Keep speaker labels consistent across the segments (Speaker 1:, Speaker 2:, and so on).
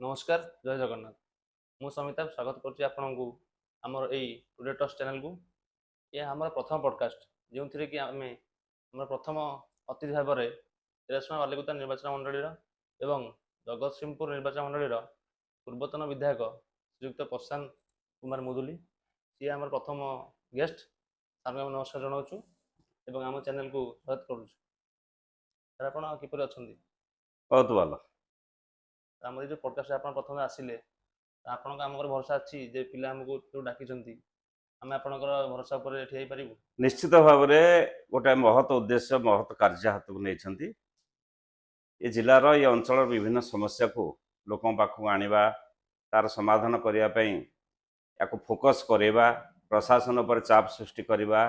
Speaker 1: ନମସ୍କାର, ଜୟ ଜଗନ୍ନାଥ। ମୁଁ ସମିତାଭ ସ୍ୱାଗତ କରୁଛି ଆପଣଙ୍କୁ ଆମର ଏଇ ଟୁଡେ ଟସ୍ ଚ୍ୟାନେଲକୁ। ଏହା ଆମର ପ୍ରଥମ ପଡ଼କାଷ୍ଟ, ଯେଉଁଥିରେ କି ଆମେ ଆମର ପ୍ରଥମ ଅତିଥି ଭାବରେ ଏରସମା ବାଲିକୁଦା ନିର୍ବାଚନ ମଣ୍ଡଳୀର ଏବଂ ଜଗତସିଂହପୁର ନିର୍ବାଚନ ମଣ୍ଡଳୀର ପୂର୍ବତନ ବିଧାୟକ ଶ୍ରୀଯୁକ୍ତ ପ୍ରଶାନ୍ତ କୁମାର ମୁଦୁଲି, ସିଏ ଆମର ପ୍ରଥମ ଗେଷ୍ଟ। ସାର୍ଙ୍କୁ ଆମେ ନମସ୍କାର ଜଣାଉଛୁ ଏବଂ ଆମ ଚ୍ୟାନେଲକୁ ସ୍ୱାଗତ କରୁଛୁ। ସାର୍, ଆପଣ କିପରି ଅଛନ୍ତି?
Speaker 2: ବହୁତ ଭଲ।
Speaker 1: ଆମର ଏଇ ଯେଉଁ ପଡ଼କାଷ୍ଟ ଆପଣ ପ୍ରଥମେ ଆସିଲେ, ଆପଣଙ୍କ ଆମର ଭରସା ଅଛି ଯେ ପିଲା ଆମକୁ ଯେଉଁ ଡାକିଛନ୍ତି, ଆମେ ଆପଣଙ୍କର ଭରସା ଉପରେ ଠିଆ ହେଇପାରିବୁ?
Speaker 2: ନିଶ୍ଚିତ ଭାବରେ ଗୋଟେ ମହତ ଉଦ୍ଦେଶ୍ୟ, ମହତ କାର୍ଯ୍ୟ ହାତକୁ ନେଇଛନ୍ତି। ଏ ଜିଲ୍ଲାର, ଏ ଅଞ୍ଚଳର ବିଭିନ୍ନ ସମସ୍ୟାକୁ ଲୋକଙ୍କ ପାଖକୁ ଆଣିବା, ତାର ସମାଧାନ କରିବା ପାଇଁ ୟାକୁ ଫୋକସ୍ କରାଇବା, ପ୍ରଶାସନ ଉପରେ ଚାପ ସୃଷ୍ଟି କରିବା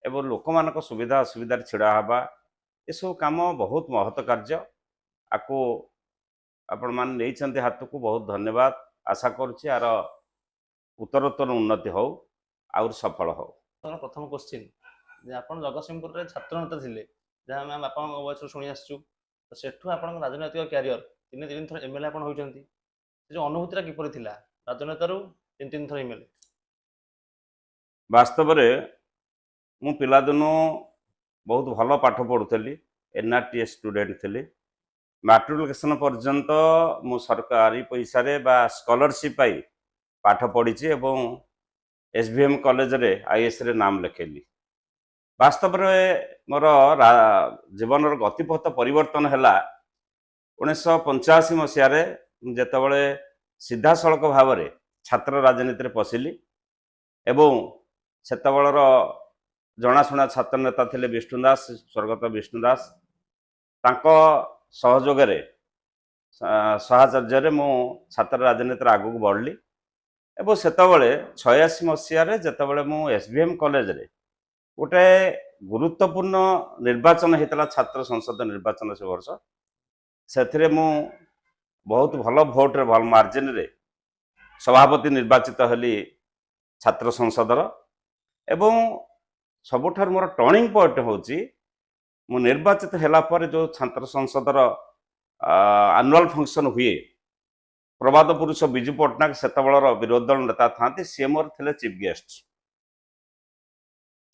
Speaker 2: ଏବଂ ଲୋକମାନଙ୍କ ସୁବିଧା ଅସୁବିଧାରେ ଛିଡ଼ା ହେବା, ଏସବୁ କାମ ବହୁତ ମହତ କାର୍ଯ୍ୟ। ଆକୁ ଆପଣମାନେ ନେଇଛନ୍ତି ହାତକୁ, ବହୁତ ଧନ୍ୟବାଦ। ଆଶା କରୁଛି ଆର ଉତ୍ତରୋତ୍ତର ଉନ୍ନତି ହଉ, ଆହୁରି ସଫଳ ହଉ।
Speaker 1: ପ୍ରଥମ କୋଶ୍ଚିନ୍ ଯେ ଆପଣ ଜଗତସିଂହପୁରରେ ଛାତ୍ର ନେତା ଥିଲେ, ଯାହା ଆମେ ବାପାଙ୍କ ବୟସରୁ ଶୁଣି ଆସିଛୁ। ତ ସେଠୁ ଆପଣଙ୍କ ରାଜନୈତିକ କ୍ୟାରିୟର, ତିନି ତିନି ଥର ଏମଏଲଏ ଆପଣ ହୋଇଛନ୍ତି, ସେ ଯେଉଁ ଅନୁଭୂତିଟା କିପରି ଥିଲା, ରାଜନେତାରୁ ତିନି ତିନି ଥର ଏମଏଲଏ?
Speaker 2: ବାସ୍ତବରେ ମୁଁ ପିଲାଦିନୁ ବହୁତ ଭଲ ପାଠ ପଢ଼ୁଥିଲି, ଏନ୍ଆର୍ଟିଏସ୍ ଷ୍ଟୁଡେଣ୍ଟ ଥିଲି। ମାଟ୍ରିକୁଲେସନ୍ ପର୍ଯ୍ୟନ୍ତ ମୁଁ ସରକାରୀ ପଇସାରେ ବା ସ୍କଲାରସିପ୍ ପାଇ ପାଠ ପଢ଼ିଛି ଏବଂ ଏସ୍ ଭି ଏମ୍ କଲେଜରେ ଆଇଏସ୍ରେ ନାମ ଲେଖେଇଲି। ବାସ୍ତବରେ ମୋର ଜୀବନର ଗତିପଥ ପରିବର୍ତ୍ତନ ହେଲା 1985 ମସିହାରେ, ମୁଁ ଯେତେବେଳେ ସିଧାସଳଖ ଭାବରେ ଛାତ୍ର ରାଜନୀତିରେ ପଶିଲି ଏବଂ ସେତେବେଳର ଜଣାଶୁଣା ଛାତ୍ର ନେତା ଥିଲେ ବିଷ୍ଣୁ ଦାସ, ସ୍ୱର୍ଗତ ବିଷ୍ଣୁ ଦାସ, ତାଙ୍କ ସହଯୋଗରେ, ସାହଚର୍ଯ୍ୟରେ ମୁଁ ଛାତ୍ର ରାଜନୀତିରେ ଆଗକୁ ବଢ଼ିଲି। ଏବଂ ସେତେବେଳେ 86 ମସିହାରେ ଯେତେବେଳେ ମୁଁ ଏସ୍ ଭି ଏମ୍ କଲେଜରେ ଗୋଟେ ଗୁରୁତ୍ୱପୂର୍ଣ୍ଣ ନିର୍ବାଚନ ହେଇଥିଲା, ଛାତ୍ର ସଂସଦ ନିର୍ବାଚନ ସେ ବର୍ଷ, ସେଥିରେ ମୁଁ ବହୁତ ଭଲ ଭୋଟରେ, ଭଲ ମାର୍ଜିନରେ ସଭାପତି ନିର୍ବାଚିତ ହେଲି ଛାତ୍ର ସଂସଦର। ଏବଂ ସବୁଠାରୁ ମୋର ଟର୍ଣ୍ଣିଂ ପଏଣ୍ଟ ହେଉଛି, ମୁଁ ନିର୍ବାଚିତ ହେଲା ପରେ ଯେଉଁ ଛାତ୍ର ସଂସଦର ଆନୁଆଲ ଫଙ୍କସନ୍ ହୁଏ, ପ୍ରବାଦ ପୁରୁଷ ବିଜୁ ପଟ୍ଟନାୟକ ସେତେବେଳର ବିରୋଧୀ ଦଳ ନେତା ଥାନ୍ତି, ସିଏ ମୋର ଥିଲେ ଚିଫ୍ ଗେଷ୍ଟ।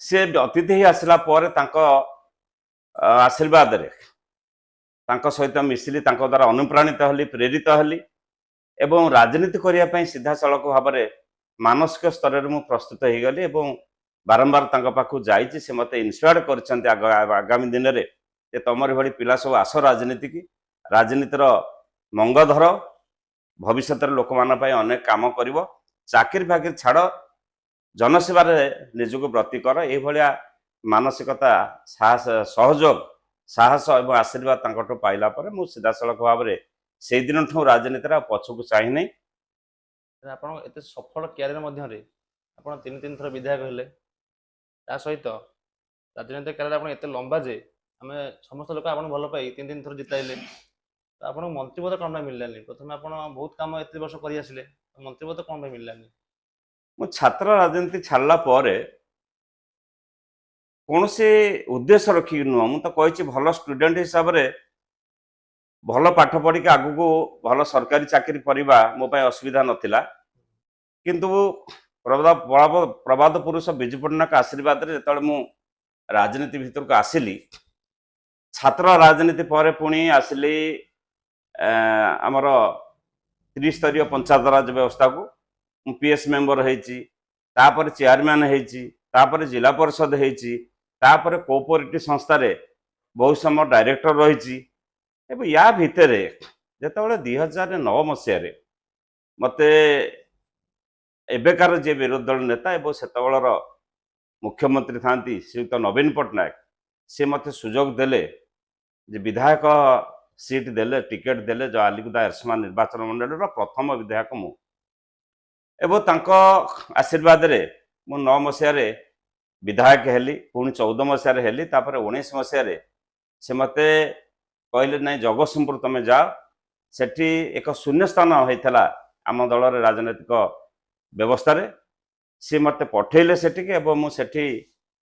Speaker 2: ସିଏ ଅତିଥି ହେଇ ଆସିଲା ପରେ ତାଙ୍କ ଆଶୀର୍ବାଦରେ ତାଙ୍କ ସହିତ ମିଶିଲି, ତାଙ୍କ ଦ୍ୱାରା ଅନୁପ୍ରାଣିତ ହେଲି, ପ୍ରେରିତ ହେଲି ଏବଂ ରାଜନୀତି କରିବା ପାଇଁ ସିଧାସଳଖ ଭାବରେ ମାନସିକ ସ୍ତରରେ ମୁଁ ପ୍ରସ୍ତୁତ ହେଇଗଲି। ଏବଂ ବାରମ୍ବାର ତାଙ୍କ ପାଖକୁ ଯାଇଛି, ସେ ମୋତେ ଇନ୍ସପାୟାର୍ଡ କରିଛନ୍ତି ଆଗାମୀ ଦିନରେ ଯେ ତମରି ଭଳି ପିଲା ସବୁ ଆସ ରାଜନୀତିକି, ରାଜନୀତିର ମଙ୍ଗ ଧର, ଭବିଷ୍ୟତରେ ଲୋକମାନଙ୍କ ପାଇଁ ଅନେକ କାମ କରିବ, ଚାକିରି ଫାକିରି ଛାଡ଼, ଜନସେବାରେ ନିଜକୁ ବ୍ରତୀ କର। ଏଇଭଳିଆ ମାନସିକତା, ସାହସ, ସହଯୋଗ, ସାହସ ଏବଂ ଆଶୀର୍ବାଦ ତାଙ୍କଠୁ ପାଇଲା ପରେ ମୁଁ ସିଧାସଳଖ ଭାବରେ ସେଇ ଦିନଠୁ ରାଜନୀତିରେ ଆଉ ପଛକୁ ଚାହିଁନି।
Speaker 1: ଆପଣ ଏତେ ସଫଳ କ୍ୟାରିୟର ମଧ୍ୟରେ ଆପଣ ତିନି ତିନି ଥର ବିଧାୟକ ହେଲେ, ତା ସହିତ ରାଜନୈତିକ କ୍ୟାରିୟର ଆପଣ ଏତେ ଲମ୍ବା ଯେ ଆମେ ସମସ୍ତ ଲୋକ ଆପଣଙ୍କୁ ଭଲ ପାଇ ତିନି ତିନି ଥର ଜିତାଇଲେ, ତ ଆପଣଙ୍କୁ ମନ୍ତ୍ରୀପଦ କ'ଣ ପାଇଁ ମିଳିଲାନି? ପ୍ରଥମେ ଆପଣ ବହୁତ କାମ ଏତେ ବର୍ଷ କରି ଆସିଲେ, ମନ୍ତ୍ରୀପଦ କ'ଣ ପାଇଁ ମିଳିଲାନି?
Speaker 2: ମୁଁ ଛାତ୍ର ରାଜନୀତି ଛାଡ଼ିଲା ପରେ କୌଣସି ଉଦ୍ଦେଶ୍ୟ ରଖିକି ନୁହଁ, ମୁଁ ତ କହିଛି ଭଲ ଷ୍ଟୁଡେଣ୍ଟ ହିସାବରେ ଭଲ ପାଠ ପଢ଼ିକି ଆଗକୁ ଭଲ ସରକାରୀ ଚାକିରି କରିବା ମୋ ପାଇଁ ଅସୁବିଧା ନଥିଲା। କିନ୍ତୁ ପ୍ରବାଦ ପୁରୁଷ ବିଜୁ ପଟ୍ଟନାୟକ ଆଶୀର୍ବାଦରେ ଯେତେବେଳେ ମୁଁ ରାଜନୀତି ଭିତରକୁ ଆସିଲି, ଛାତ୍ର ରାଜନୀତି ପରେ ପୁଣି ଆସିଲି ଆମର ତ୍ରିସ୍ତରୀୟ ପଞ୍ଚାୟତରାଜ ବ୍ୟବସ୍ଥାକୁ, ମୁଁ ପିଏସ୍ ମେମ୍ବର ହେଇଛି, ତାପରେ ଚେୟାରମ୍ୟାନ୍ ହେଇଛି, ତାପରେ ଜିଲ୍ଲା ପରିଷଦ ହେଇଛି, ତାପରେ କୋଅପରେଟିଭ ସଂସ୍ଥାରେ ବହୁତ ସମୟ ଡାଇରେକ୍ଟର ରହିଛି। ଏବଂ ୟା ଭିତରେ ଯେତେବେଳେ 2009 ମସିହାରେ ମୋତେ ଏବେକାର ଯିଏ ବିରୋଧୀ ଦଳ ନେତା ଏବଂ ସେତେବେଳର ମୁଖ୍ୟମନ୍ତ୍ରୀ ଥାନ୍ତି ଶ୍ରୀଯୁକ୍ତ ନବୀନ ପଟ୍ଟନାୟକ, ସେ ମୋତେ ସୁଯୋଗ ଦେଲେ ଯେ ବିଧାୟକ ସିଟ୍ ଦେଲେ, ଟିକେଟ୍ ଦେଲେ, ଯେଉଁ ଆଲିକୁଦା ଏରସମା ନିର୍ବାଚନ ମଣ୍ଡଳୀର ପ୍ରଥମ ବିଧାୟକ ମୁଁ। ଏବଂ ତାଙ୍କ ଆଶୀର୍ବାଦରେ ମୁଁ 9 ମସିହାରେ ବିଧାୟକ ହେଲି, ପୁଣି 14 ମସିହାରେ ହେଲି। ତାପରେ 19 ମସିହାରେ ସେ ମୋତେ କହିଲେ, ନାଇଁ, ଜଗତସିଂହପୁର ତମେ ଯାଅ। ସେଠି ଏକ ଶୂନ୍ୟ ସ୍ଥାନ ହେଇଥିଲା ଆମ ଦଳରେ, ରାଜନୈତିକ ବ୍ୟବସ୍ଥାରେ। ସିଏ ମୋତେ ପଠେଇଲେ ସେଠିକି ଏବଂ ମୁଁ ସେଠି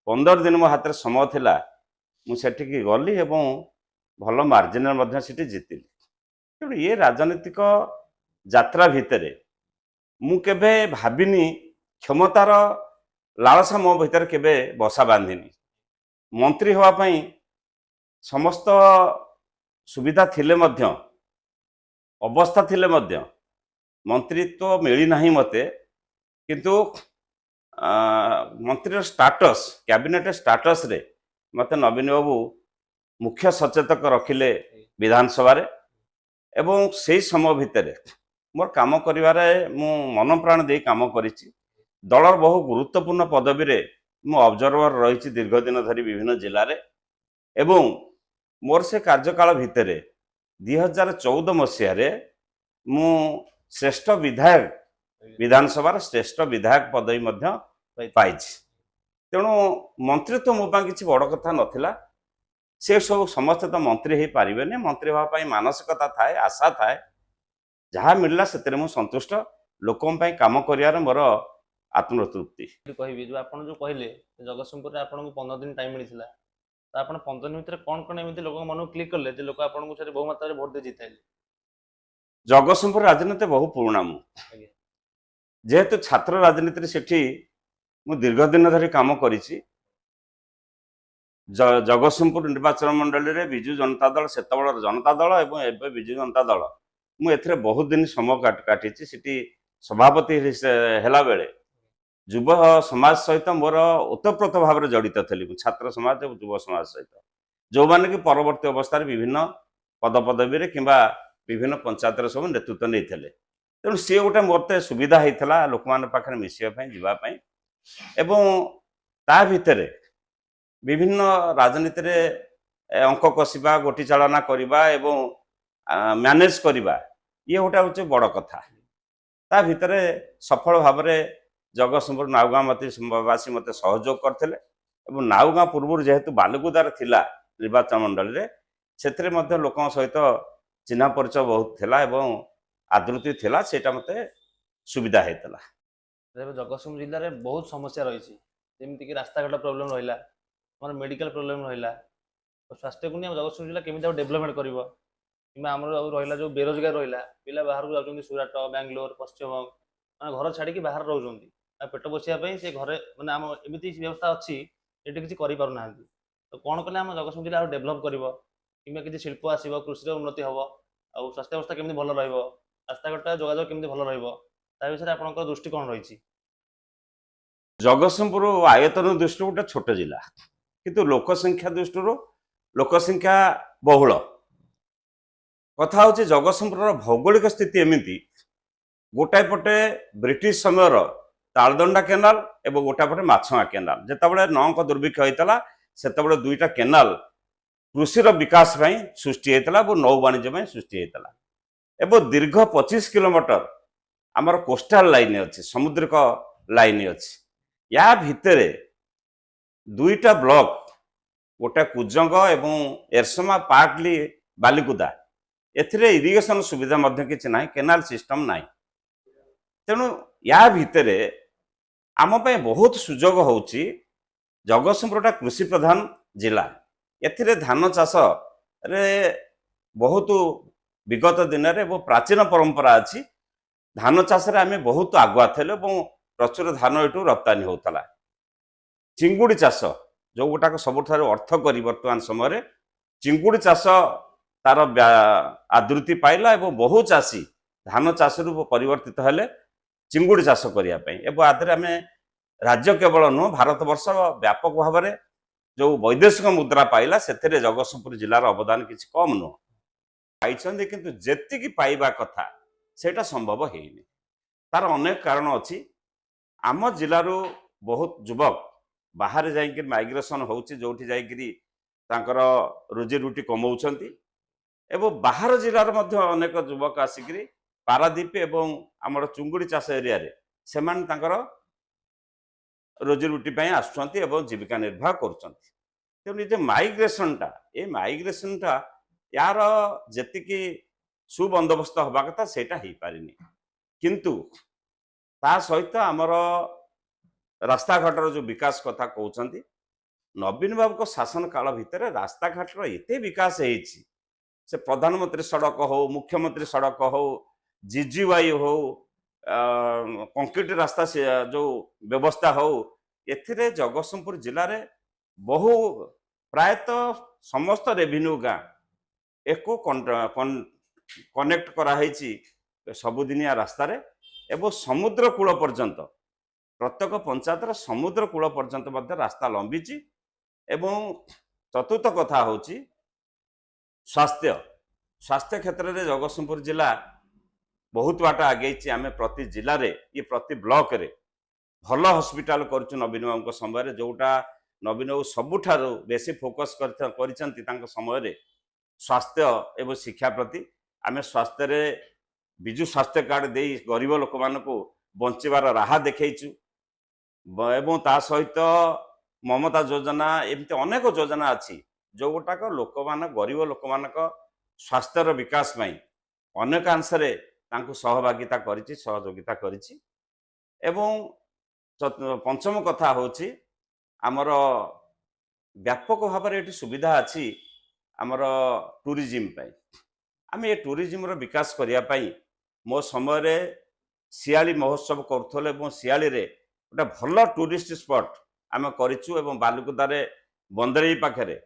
Speaker 2: 15 ଦିନ ମୋ ହାତରେ ସମୟ ଥିଲା, ମୁଁ ସେଠିକି ଗଲି ଏବଂ ଭଲ ମାର୍ଜିନରେ ମଧ୍ୟ ସେଠି ଜିତିଲି। ତେଣୁ ଇଏ ରାଜନୈତିକ ଯାତ୍ରା ଭିତରେ ମୁଁ କେବେ ଭାବିନି, କ୍ଷମତାର ଲାଳସା ମୋ ଭିତରେ କେବେ ବସା ବାନ୍ଧିନି। ମନ୍ତ୍ରୀ ହେବା ପାଇଁ ସମସ୍ତ ସୁବିଧା ଥିଲେ ମଧ୍ୟ, ଅବସ୍ଥା ଥିଲେ ମଧ୍ୟ ମନ୍ତ୍ରିତ୍ୱ ମିଳିନାହିଁ ମୋତେ। କିନ୍ତୁ ମନ୍ତ୍ରୀର ଷ୍ଟାଟସ୍, କ୍ୟାବିନେଟ୍ ଷ୍ଟାଟସ୍ରେ ମୋତେ ନବୀନ ବାବୁ ମୁଖ୍ୟ ସଚେତକ ରଖିଲେ ବିଧାନସଭାରେ ଏବଂ ସେଇ ସମୟ ଭିତରେ ମୋର କାମ କରିବାରେ ମୁଁ ମନ ପ୍ରାଣ ଦେଇ କାମ କରିଛି। ଦଳର ବହୁ ଗୁରୁତ୍ୱପୂର୍ଣ୍ଣ ପଦବୀରେ ମୁଁ ଅବଜର୍ଭର ରହିଛି ଦୀର୍ଘ ଦିନ ଧରି ବିଭିନ୍ନ ଜିଲ୍ଲାରେ ଏବଂ ମୋର ସେ କାର୍ଯ୍ୟକାଳ ଭିତରେ 2014 ମସିହାରେ ମୁଁ ଶ୍ରେଷ୍ଠ ବିଧାୟକ, ବିଧାନସଭାର ଶ୍ରେଷ୍ଠ ବିଧାୟକ ପଦବୀ ମଧ୍ୟ ପାଇଛି। ତେଣୁ ମନ୍ତ୍ରିତ୍ୱ ମୋ ପାଇଁ କିଛି ବଡ଼ କଥା ନଥିଲା। ସେ ସବୁ ସମସ୍ତେ ତ ମନ୍ତ୍ରୀ ହେଇପାରିବେନି, ମନ୍ତ୍ରୀ ହେବା ପାଇଁ ମାନସିକତା ଥାଏ, ଆଶା ଥାଏ। ଯାହା ମିଳିଲା ସେଥିରେ ମୁଁ ସନ୍ତୁଷ୍ଟ। ଲୋକଙ୍କ ପାଇଁ କାମ କରିବାର ମୋର ଆତ୍ମତୃପ୍ତି।
Speaker 1: କହିବି, ଯୋଉ ଆପଣ ଯୋଉ କହିଲେ ଜଗତସିଂହପୁରରେ ଆପଣଙ୍କୁ 15 ଦିନ ଟାଇମ୍ ମିଳିଥିଲା, ତ ଆପଣ 15 ଦିନ ଭିତରେ କ'ଣ କ'ଣ ଏମିତି ଲୋକଙ୍କ ମନକୁ କ୍ଲିକ୍ କଲେ ଯେ ଲୋକ ଆପଣଙ୍କୁ ସେଠି ବହୁ ମାତ୍ରାରେ ଭୋଟ ଦେଇ ଜିତାଇଲେ?
Speaker 2: ଜଗତସିଂହପୁର ରାଜନୀତି ବହୁ ପୁରୁଣା। ମୁଁ ଯେହେତୁ ଛାତ୍ର ରାଜନୀତିରେ ସେଠି ମୁଁ ଦୀର୍ଘ ଦିନ ଧରି କାମ କରିଛି। ଜଗତସିଂହପୁର ନିର୍ବାଚନ ମଣ୍ଡଳୀରେ ବିଜୁ ଜନତା ଦଳ, ସେତେବେଳର ଜନତା ଦଳ ଏବଂ ଏବେ ବିଜୁ ଜନତା ଦଳ, ମୁଁ ଏଥିରେ ବହୁତ ଦିନ ସମୟ କାଟିଛି। ସେଠି ସଭାପତି ହେଲା ବେଳେ ଯୁବ ସମାଜ ସହିତ ମୋର ଓତପ୍ରୋତ ଭାବରେ ଜଡ଼ିତ ଥିଲି ମୁଁ, ଛାତ୍ର ସମାଜ ଏବଂ ଯୁବ ସମାଜ ସହିତ, ଯେଉଁମାନେ କି ପରବର୍ତ୍ତୀ ଅବସ୍ଥାରେ ବିଭିନ୍ନ ପଦପଦବୀରେ କିମ୍ବା ବିଭିନ୍ନ ପଞ୍ଚାୟତରେ ସବୁ ନେତୃତ୍ୱ ନେଇଥିଲେ। ତେଣୁ ସିଏ ଗୋଟେ ମୋତେ ସୁବିଧା ହେଇଥିଲା ଲୋକମାନଙ୍କ ପାଖରେ ମିଶିବା ପାଇଁ, ଯିବା ପାଇଁ। ଏବଂ ତା ଭିତରେ ବିଭିନ୍ନ ରାଜନୀତିରେ ଅଙ୍କ କଷିବା, ଗୋଟି ଚାଳନା କରିବା ଏବଂ ମ୍ୟାନେଜ କରିବା, ଇଏ ଗୋଟେ ହେଉଛି ବଡ଼ କଥା। ତା ଭିତରେ ସଫଳ ଭାବରେ ଜଗତସିଂହପୁର ନାଉଗାଁ ବାସୀ ମୋତେ ସହଯୋଗ କରିଥିଲେ ଏବଂ ନାଉଗାଁ ପୂର୍ବରୁ ଯେହେତୁ ବାଲୁକୁଦାର ଥିଲା ନିର୍ବାଚନ ମଣ୍ଡଳୀରେ, ସେଥିରେ ମଧ୍ୟ ଲୋକଙ୍କ ସହିତ ଚିହ୍ନା ପରିଚୟ ବହୁତ ଥିଲା ଏବଂ ଆଦୃତି ଥିଲା, ସେଇଟା ମୋତେ ସୁବିଧା ହେଇଥିଲା।
Speaker 1: ଏବେ ଜଗତସିଂହପୁର ଜିଲ୍ଲାରେ ବହୁତ ସମସ୍ୟା ରହିଛି, ଯେମିତିକି ରାସ୍ତାଘାଟ ପ୍ରୋବ୍ଲେମ୍ ରହିଲା, ଆମର ମେଡ଼ିକାଲ ପ୍ରୋବ୍ଲେମ୍ ରହିଲା। ତ ସ୍ୱାସ୍ଥ୍ୟକୁ ନେଇ ଆମ ଜଗତସିଂହପୁର ଜିଲ୍ଲା କେମିତି ଆଉ ଡେଭଲପମେଣ୍ଟ କରିବ, କିମ୍ବା ଆମର ଆଉ ରହିଲା ଯେଉଁ ବେରୋଜଗାର ରହିଲା, ପିଲା ବାହାରକୁ ଯାଉଛନ୍ତି ସୁରାଟ, ବାଙ୍ଗାଲୋର, ପଶ୍ଚିମବଙ୍ଗ, ମାନେ ଘର ଛାଡ଼ିକି ବାହାରେ ରହୁଛନ୍ତି ଆଉ ପେଟ ପୋଷିବା ପାଇଁ ସେ ଘରେ, ମାନେ ଆମ ଏମିତି ବ୍ୟବସ୍ଥା ଅଛି ଏଠି କିଛି କରିପାରୁନାହାନ୍ତି। ତ କ'ଣ କଲେ ଆମ ଜଗତସିଂହପୁର ଜିଲ୍ଲା ଆଉ ଡେଭଲପ୍ କରିବ, କିମ୍ବା କିଛି ଶିଳ୍ପ ଆସିବ, କୃଷିର ଉନ୍ନତି ହେବ, ଆଉ ସ୍ୱାସ୍ଥ୍ୟ ବ୍ୟବସ୍ଥା କେମିତି ଭଲ ରହିବ, ରାସ୍ତାଘାଟ ଯୋଗାଯୋଗ କେମିତି ଭଲ ରହିବ, ତା ବିଷୟରେ ଆପଣଙ୍କର ଦୃଷ୍ଟି କ'ଣ ରହିଛି?
Speaker 2: ଜଗତସିଂହପୁର ଆୟତନ ଦୃଷ୍ଟିରୁ ଗୋଟେ ଛୋଟ ଜିଲ୍ଲା, କିନ୍ତୁ ଲୋକ ସଂଖ୍ୟା ଦୃଷ୍ଟିରୁ ଲୋକ ସଂଖ୍ୟା ବହୁଳ। କଥା ହେଉଛି ଜଗତସିଂହପୁରର ଭୌଗୋଳିକ ସ୍ଥିତି ଏମିତି, ଗୋଟାଏ ପଟେ ବ୍ରିଟିଶ ସମୟର ତାଳଦଣ୍ଡା କେନାଲ ଏବଂ ଗୋଟାଏ ପଟେ ମାଛଗାଁ କେନାଲ। ଯେତେବେଳେ ନଅଙ୍କ ଦୁର୍ଭିକ୍ଷ ହେଇଥିଲା ସେତେବେଳେ ଦୁଇଟା କେନାଲ କୃଷିର ବିକାଶ ପାଇଁ ସୃଷ୍ଟି ହେଇଥିଲା ଏବଂ ନৌ ବାଣିଜ୍ୟ ପାଇଁ ସୃଷ୍ଟି ହେଇଥିଲା। ଏବଂ ଦୀର୍ଘ 25 କିଲୋମିଟର ଆମର କୋଷ୍ଟାଲ ଲାଇନ୍ ଅଛି, ସାମୁଦ୍ରିକ ଲାଇନ୍ ଅଛି। ୟା ଭିତରେ ଦୁଇଟା ବ୍ଲକ, ଗୋଟେ କୁଜଙ୍ଗ ଏବଂ ଏରସମା, ପାର୍ଟଲି ବାଲିକୁଦା, ଏଥିରେ ଇରିଗେସନ ସୁବିଧା ମଧ୍ୟ କିଛି ନାହିଁ, କେନାଲ ସିଷ୍ଟମ ନାହିଁ। ତେଣୁ ୟା ଭିତରେ ଆମ ପାଇଁ ବହୁତ ସୁଯୋଗ ହେଉଛି। ଜଗତସିଂହପୁରଟା କୃଷି ପ୍ରଧାନ ଜିଲ୍ଲା, ଏଥିରେ ଧାନ ଚାଷରେ ବହୁତ ବିଗତ ଦିନରେ ଏବଂ ପ୍ରାଚୀନ ପରମ୍ପରା ଅଛି। ଧାନ ଚାଷରେ ଆମେ ବହୁତ ଆଗୁଆ ଥିଲୁ ଏବଂ ପ୍ରଚୁର ଧାନ ଏଠୁ ରପ୍ତାନୀ ହେଉଥିଲା। ଚିଙ୍ଗୁଡ଼ି ଚାଷ ଯେଉଁ ଗୋଟାକ ସବୁଠାରୁ ଅର୍ଥକରୀ, ବର୍ତ୍ତମାନ ସମୟରେ ଚିଙ୍ଗୁଡ଼ି ଚାଷ ତାର ଆଦୃତି ପାଇଲା ଏବଂ ବହୁ ଚାଷୀ ଧାନ ଚାଷରୁ ପରିବର୍ତ୍ତିତ ହେଲେ ଚିଙ୍ଗୁଡ଼ି ଚାଷ କରିବା ପାଇଁ। ଏବଂ ଆ ଦେହରେ ଆମେ ରାଜ୍ୟ କେବଳ ନୁହଁ, ଭାରତବର୍ଷ ବ୍ୟାପକ ଭାବରେ ଯେଉଁ ବୈଦେଶିକ ମୁଦ୍ରା ପାଇଲା ସେଥିରେ ଜଗତସିଂହପୁର ଜିଲ୍ଲାର ଅବଦାନ କିଛି କମ୍ ନୁହଁ। ପାଇଛନ୍ତି, କିନ୍ତୁ ଯେତିକି ପାଇବା କଥା ସେଇଟା ସମ୍ଭବ ହେଇନି। ତାର ଅନେକ କାରଣ ଅଛି। ଆମ ଜିଲ୍ଲାରୁ ବହୁତ ଯୁବକ ବାହାରେ ଯାଇକିରି ମାଇଗ୍ରେସନ୍ ହେଉଛି, ଯେଉଁଠି ଯାଇକିରି ତାଙ୍କର ରୋଜି ରୁଟି କମଉଛନ୍ତି ଏବଂ ବାହାର ଜିଲ୍ଲାର ମଧ୍ୟ ଅନେକ ଯୁବକ ଆସିକିରି ପାରାଦ୍ୱୀପ ଏବଂ ଆମର ଚୁଙ୍ଗୁଡ଼ି ଚାଷ ଏରିଆରେ ସେମାନେ ତାଙ୍କର ରୋଜି ରୁଟି ପାଇଁ ଆସୁଛନ୍ତି ଏବଂ ଜୀବିକା ନିର୍ବାହ କରୁଛନ୍ତି। ତେଣୁ ଏ ଯେ ମାଇଗ୍ରେସନଟା, ଏ ମାଇଗ୍ରେସନଟା ୟାର ଯେତିକି ସୁବନ୍ଦୋବସ୍ତ ହେବା କଥା ସେଇଟା ହେଇପାରିନି। କିନ୍ତୁ ତା ସହିତ ଆମର ରାସ୍ତାଘାଟର ଯେଉଁ ବିକାଶ କଥା କହୁଛନ୍ତି, ନବୀନ ବାବୁଙ୍କ ଶାସନ କାଳ ଭିତରେ ରାସ୍ତାଘାଟର ଏତେ ବିକାଶ ହେଇଛି, ସେ ପ୍ରଧାନମନ୍ତ୍ରୀ ସଡ଼କ ହଉ, ମୁଖ୍ୟମନ୍ତ୍ରୀ ସଡ଼କ ହଉ, ଜିଜିୱାଇ ହଉ, କଂକ୍ରିଟ ରାସ୍ତା ଯୋଉ ବ୍ୟବସ୍ଥା ହଉ, ଏଥିରେ ଜଗତସିଂହପୁର ଜିଲ୍ଲାରେ ବହୁ ପ୍ରାୟତଃ ସମସ୍ତ ରେଭିନ୍ୟୁ ଗାଁ ଏକୁ କନେକ୍ଟ କରାହେଇଛି ସବୁଦିନିଆ ରାସ୍ତାରେ ଏବଂ ସମୁଦ୍ର କୂଳ ପର୍ଯ୍ୟନ୍ତ, ପ୍ରତ୍ୟେକ ପଞ୍ଚାୟତର ସମୁଦ୍ର କୂଳ ପର୍ଯ୍ୟନ୍ତ ମଧ୍ୟ ରାସ୍ତା ଲମ୍ବିଛି। ଏବଂ ଚତୁର୍ଥ କଥା ହେଉଛି ସ୍ୱାସ୍ଥ୍ୟ। ସ୍ୱାସ୍ଥ୍ୟ କ୍ଷେତ୍ରରେ ଜଗତସିଂହପୁର ଜିଲ୍ଲା ବହୁତ ବାଟ ଆଗେଇଛି। ଆମେ ପ୍ରତି ଜିଲ୍ଲାରେ କି ପ୍ରତି ବ୍ଲକରେ ଭଲ ହସ୍ପିଟାଲ କରୁଛୁ ନବୀନ ବାବୁଙ୍କ ସମୟରେ, ଯୋଉଟା ନବୀନ ବାବୁ ସବୁଠାରୁ ବେଶୀ ଫୋକସ୍ କରିଛନ୍ତି ତାଙ୍କ ସମୟରେ ସ୍ୱାସ୍ଥ୍ୟ ଏବଂ ଶିକ୍ଷା ପ୍ରତି। ଆମେ ସ୍ୱାସ୍ଥ୍ୟରେ ବିଜୁ ସ୍ୱାସ୍ଥ୍ୟ କାର୍ଡ଼ ଦେଇ ଗରିବ ଲୋକମାନଙ୍କୁ ବଞ୍ଚିବାର ରାହା ଦେଖେଇଛୁ ଏବଂ ତା ସହିତ ମମତା ଯୋଜନା, ଏମିତି ଅନେକ ଯୋଜନା ଅଛି ଯୋଉଗୁଟାକ ଲୋକମାନେ, ଗରିବ ଲୋକମାନଙ୍କ ସ୍ୱାସ୍ଥ୍ୟର ବିକାଶ ପାଇଁ ଅନେକାଂଶରେ ତାଙ୍କୁ ସହଭାଗିତା କରିଛି, ସହଯୋଗିତା କରିଛି। ଏବଂ ପଞ୍ଚମ କଥା ହେଉଛି ଆମର ବ୍ୟାପକ ଭାବରେ ଏଠି ସୁବିଧା ଅଛି ଆମର ଟୁରିଜିମ୍ ପାଇଁ। ଆମେ ଏ ଟୁରିଜିମ୍ର ବିକାଶ କରିବା ପାଇଁ ମୋ ସମୟରେ ଶିଆଳି ମହୋତ୍ସବ କରୁଥିଲେ ଏବଂ ଶିଆଳିରେ ଗୋଟେ ଭଲ ଟୁରିଷ୍ଟ ସ୍ପଟ୍ ଆମେ କରିଛୁ ଏବଂ ବାଲିକୁଦାରେ ବନ୍ଦରେଇ ପାଖରେ,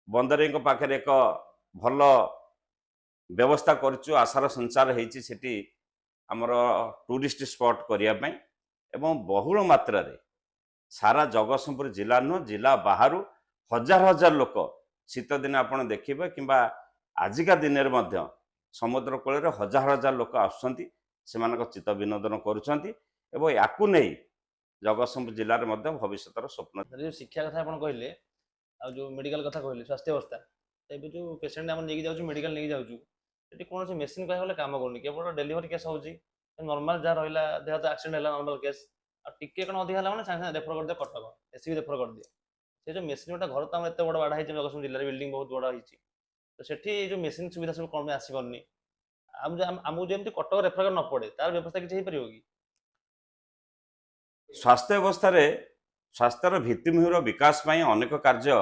Speaker 2: ବନ୍ଦରେଇଙ୍କ ପାଖରେ ଏକ ଭଲ ବ୍ୟବସ୍ଥା କରିଛୁ। ଆଶାର ସଞ୍ଚାର ହେଇଛି ସେଠି ଆମର ଟୁରିଷ୍ଟ ସ୍ପଟ୍ କରିବା ପାଇଁ ଏବଂ ବହୁଳ ମାତ୍ରାରେ ସାରା ଜଗତସିଂହପୁର ଜିଲ୍ଲା ନୁହଁ, ଜିଲ୍ଲା ବାହାରୁ ହଜାର ହଜାର ଲୋକ ଶୀତ ଦିନେ ଆପଣ ଦେଖିବେ କିମ୍ବା ଆଜିକା ଦିନରେ ମଧ୍ୟ ସମୁଦ୍ର କୂଳରେ ହଜାର ହଜାର ଲୋକ ଆସୁଛନ୍ତି, ସେମାନଙ୍କ ଚିତ୍ତ ବିନୋଦନ କରୁଛନ୍ତି ଏବଂ ୟାକୁ ନେଇ ଜଗତସିଂହପୁର ଜିଲ୍ଲାରେ ମଧ୍ୟ ଭବିଷ୍ୟତର ସ୍ୱପ୍ନ।
Speaker 1: ଯେଉଁ ଶିକ୍ଷା କଥା ଆପଣ କହିଲେ ଆଉ ଯେଉଁ ମେଡ଼ିକାଲ କଥା କହିଲେ, ସ୍ୱାସ୍ଥ୍ୟ ଅବସ୍ଥା, ଏବେ ଯେଉଁ ପେସେଣ୍ଟ ଆମେ ନେଇକି ଯାଉଛୁ, ମେଡ଼ିକାଲ ନେଇକି ଯାଉଛୁ, ସେଠି କୌଣସି ମେସିନ୍ କହିବାକୁ ଗଲେ କାମ କରୁନି। କେବଳ ଡେଲିଭରି କେସ୍ ହେଉଛି, ନର୍ମାଲ ଯାହା ରହିଲା, ଦେହ ତ ଆକ୍ସିଡେଣ୍ଟ ହେଲା ନର୍ମାଲ କେସ୍, ଆଉ ଟିକେ କ'ଣ ଅଧିକା ହେଲା ମାନେ ସାଙ୍ଗେ ସାଙ୍ଗେ ରେଫର କରିଦିଅ କଟକ, ଏସିବି ରେଫର କରିଦିଅ। ସେ ଯେଉଁ ମେସିନ୍ ଗୋଟେ ଘର ତ ଆମର ଏତେ ବଡ଼ ବାଡ଼ା ହେଇଛି ଜଗତସିଂହପୁର ଜିଲ୍ଲାରେ, ବିଲ୍ଡିଂ ବହୁତ ବଡ଼ ହେଇଛି, ତ ସେଠି ଏଇ ଯେଉଁ ମେସିନ୍ ସୁବିଧା ସବୁ କ'ଣ ପାଇଁ ଆସିପାରୁନି? ଆମକୁ ଯେମିତି କଟକ ରେଫର ନ ପଡ଼େ ତାର ବ୍ୟବସ୍ଥା କିଛି ହେଇପାରିବ କି?
Speaker 2: ସ୍ୱାସ୍ଥ୍ୟ ବ୍ୟବସ୍ଥାରେ ସ୍ୱାସ୍ଥ୍ୟର ଭିତ୍ତିଭୂମିର ବିକାଶ ପାଇଁ ଅନେକ କାର୍ଯ୍ୟ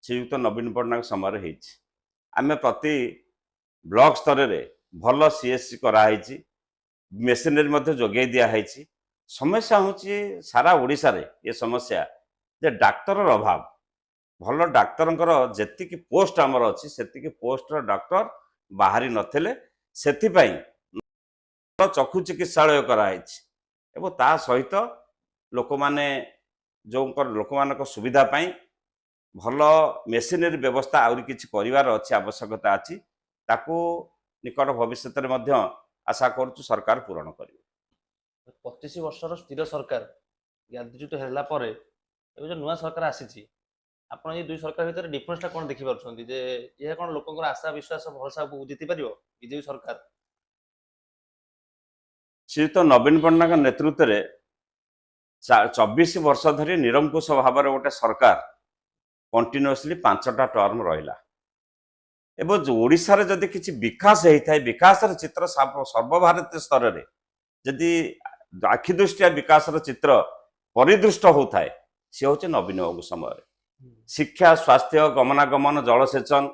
Speaker 2: ଶ୍ରୀଯୁକ୍ତ ନବୀନ ପଟ୍ଟନାୟକ ସମୟରେ ହେଇଛି। ଆମେ ପ୍ରତି ବ୍ଲକ ସ୍ତରରେ ଭଲ ସିଏଚସି କରାହେଇଛି, ମେସିନାରୀ ମଧ୍ୟ ଯୋଗାଇ ଦିଆହେଇଛି। ସମସ୍ୟା ହେଉଛି ସାରା ଓଡ଼ିଶାରେ ଏ ସମସ୍ୟା ଯେ ଡାକ୍ତରର ଅଭାବ। ଭଲ ଡାକ୍ତରଙ୍କର ଯେତିକି ପୋଷ୍ଟ ଆମର ଅଛି ସେତିକି ପୋଷ୍ଟର ଡାକ୍ତର ବାହାରି ନଥିଲେ, ସେଥିପାଇଁ ଚକ୍ଷୁ ଚିକିତ୍ସାଳୟ କରାହେଇଛି ଏବଂ ତା ସହିତ ଲୋକମାନେ ଯେଉଁଙ୍କର ଲୋକମାନଙ୍କ ସୁବିଧା ପାଇଁ ଭଲ ମେସିନାରୀ ବ୍ୟବସ୍ଥା ଆହୁରି କିଛି କରିବାର ଅଛି, ଆବଶ୍ୟକତା ଅଛି। ତାକୁ ନିକଟ ଭବିଷ୍ୟତରେ ମଧ୍ୟ ଆଶା କରୁଛୁ ସରକାର ପୂରଣ କରିବେ।
Speaker 1: 25 ବର୍ଷର ସ୍ଥିର ସରକାର ଗାଦିଚ୍ୟୁତ ହେଲା ପରେ ଏବେ ଯେଉଁ ନୂଆ ସରକାର ଆସିଛି, ଆପଣ ଏଇ ଦୁଇ ସରକାର ଭିତରେ ଡିଫରେନ୍ସଟା କ'ଣ ଦେଖିପାରୁଛନ୍ତି? ଯେ ଏହା କ'ଣ ଲୋକଙ୍କର ଆଶା, ବିଶ୍ୱାସ, ଭରସା ଜିତିପାରିବ ବିଜେପି ସରକାର?
Speaker 2: ଶ୍ରୀଯୁକ୍ତ ନବୀନ ପଟ୍ଟନାୟକ ନେତୃତ୍ୱରେ 24 ବର୍ଷ ଧରି ନିରଙ୍କୁଶ ଭାବରେ ଗୋଟେ ସରକାର କଣ୍ଟିନ୍ୟୁଅସଲି 5ଟା ଟର୍ମ ରହିଲା ଏବଂ ଓଡ଼ିଶାରେ ଯଦି କିଛି ବିକାଶ ହେଇଥାଏ, ବିକାଶର ଚିତ୍ର ସର୍ବଭାରତୀୟ ସ୍ତରରେ ଯଦି ଆଖି ଦୃଷ୍ଟିଆ ବିକାଶର ଚିତ୍ର ପରିଦୃଷ୍ଟ ହେଉଥାଏ, ସିଏ ହେଉଛି ନବୀନ ବାବୁ ସମୟରେ। ଶିକ୍ଷା, ସ୍ୱାସ୍ଥ୍ୟ, ଗମନାଗମନ, ଜଳସେଚନ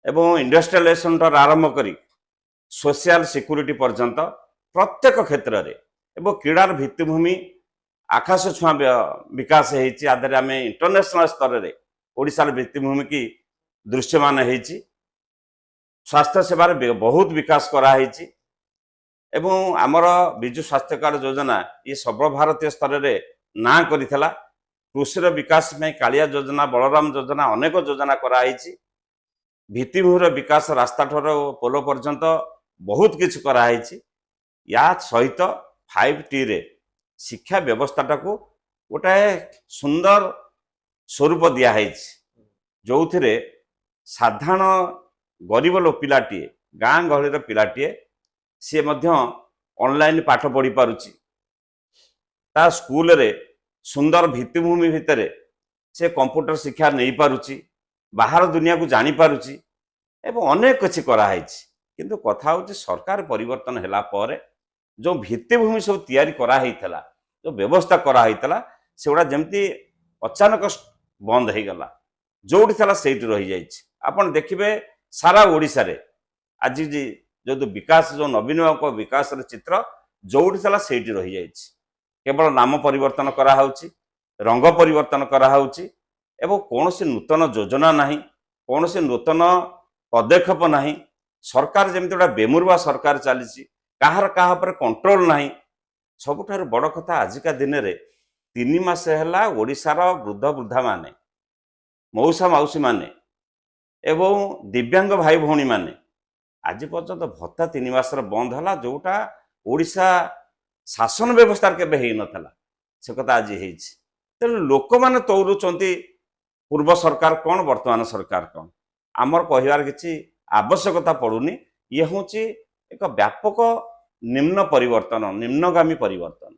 Speaker 2: ଏବଂ ଇଣ୍ଡଷ୍ଟ୍ରିଆଲାଇଜେସନ ଠାରୁ ଆରମ୍ଭ କରି ସୋସିଆଲ ସିକ୍ୟୁରିଟି ପର୍ଯ୍ୟନ୍ତ ପ୍ରତ୍ୟେକ କ୍ଷେତ୍ରରେ ଏବଂ କ୍ରୀଡ଼ାର ଭିତ୍ତିଭୂମି ଆକାଶ ଛୁଆଁ ବିକାଶ ହେଇଛି। ଆ ଦେହରେ ଆମେ ଇଣ୍ଟରନ୍ୟାସନାଲ ସ୍ତରରେ ଓଡ଼ିଶାର ଭିତ୍ତିଭୂମି କି ଦୃଶ୍ୟମାନ ହେଇଛି। ସ୍ୱାସ୍ଥ୍ୟ ସେବାରେ ବହୁତ ବିକାଶ କରାହେଇଛି ଏବଂ ଆମର ବିଜୁ ସ୍ୱାସ୍ଥ୍ୟ କାର୍ଡ଼ ଯୋଜନା ଇଏ ସର୍ବଭାରତୀୟ ସ୍ତରରେ ନାଁ କରିଥିଲା। କୃଷିର ବିକାଶ ପାଇଁ କାଳିଆ ଯୋଜନା, ବଳରାମ ଯୋଜନା, ଅନେକ ଯୋଜନା କରାହେଇଛି। ଭିତ୍ତିଭୂମିର ବିକାଶ ରାସ୍ତାଠାରୁ ପୋଲ ପର୍ଯ୍ୟନ୍ତ ବହୁତ କିଛି କରାହେଇଛି। ୟା ସହିତ 5Tରେ ଶିକ୍ଷା ବ୍ୟବସ୍ଥାଟାକୁ ଗୋଟାଏ ସୁନ୍ଦର ସ୍ୱରୂପ ଦିଆହେଇଛି, ଯେଉଁଥିରେ ସାଧାରଣ ଗରିବ ପିଲାଟିଏ, ଗାଁ ଗହଳିର ପିଲାଟିଏ ସିଏ ମଧ୍ୟ ଅନଲାଇନ୍ ପାଠ ପଢ଼ିପାରୁଛି। ତା ସ୍କୁଲରେ ସୁନ୍ଦର ଭିତ୍ତିଭୂମି ଭିତରେ ସେ କମ୍ପ୍ୟୁଟର ଶିକ୍ଷା ନେଇପାରୁଛି, ବାହାର ଦୁନିଆକୁ ଜାଣିପାରୁଛି ଏବଂ ଅନେକ କିଛି କରାହେଇଛି। କିନ୍ତୁ କଥା ହେଉଛି ସରକାର ପରିବର୍ତ୍ତନ ହେଲା ପରେ ଯେଉଁ ଭିତ୍ତିଭୂମି ସବୁ ତିଆରି କରାହେଇଥିଲା, ଯେଉଁ ବ୍ୟବସ୍ଥା କରାହେଇଥିଲା, ସେଗୁଡ଼ା ଯେମିତି ଅଚାନକ ବନ୍ଦ ହେଇଗଲା, ଯେଉଁଠି ଥିଲା ସେଇଠି ରହିଯାଇଛି। ଆପଣ ଦେଖିବେ ସାରା ଓଡ଼ିଶାରେ ଆଜି ଯେହେତୁ ବିକାଶ, ଯେଉଁ ନବୀନ ବାବୁଙ୍କ ବିକାଶର ଚିତ୍ର ଯୋଉଠି ଥିଲା ସେଇଠି ରହିଯାଇଛି। କେବଳ ନାମ ପରିବର୍ତ୍ତନ କରାହେଉଛି, ରଙ୍ଗ ପରିବର୍ତ୍ତନ କରାହେଉଛି ଏବଂ କୌଣସି ନୂତନ ଯୋଜନା ନାହିଁ, କୌଣସି ନୂତନ ପଦକ୍ଷେପ ନାହିଁ। ସରକାର ଯେମିତି ଗୋଟେ ବେମୁରୁଆ ସରକାର ଚାଲିଛି, କାହାର କାହା ଉପରେ କଣ୍ଟ୍ରୋଲ ନାହିଁ। ସବୁଠାରୁ ବଡ଼ କଥା, ଆଜିକା ଦିନରେ 3 ମାସ ହେଲା ଓଡ଼ିଶାର ବୃଦ୍ଧ ବୃଦ୍ଧାମାନେ, ମଉସା ମାଉସୀମାନେ ଏବଂ ଦିବ୍ୟାଙ୍ଗ ଭାଇ ଭଉଣୀମାନେ ଆଜି ପର୍ଯ୍ୟନ୍ତ ଭତ୍ତା 3 ମାସର ବନ୍ଦ ହେଲା, ଯୋଉଟା ଓଡ଼ିଶା ଶାସନ ବ୍ୟବସ୍ଥାରେ କେବେ ହେଇନଥିଲା, ସେ କଥା ଆଜି ହେଇଛି। ତେଣୁ ଲୋକମାନେ ତଉଲୁଛନ୍ତି ପୂର୍ବ ସରକାର କ'ଣ, ବର୍ତ୍ତମାନ ସରକାର କ'ଣ। ଆମର କହିବାର କିଛି ଆବଶ୍ୟକତା ପଡ଼ୁନି। ଇଏ ହେଉଛି ଏକ ବ୍ୟାପକ ନିମ୍ନ ପରିବର୍ତ୍ତନ, ନିମ୍ନଗାମୀ ପରିବର୍ତ୍ତନ।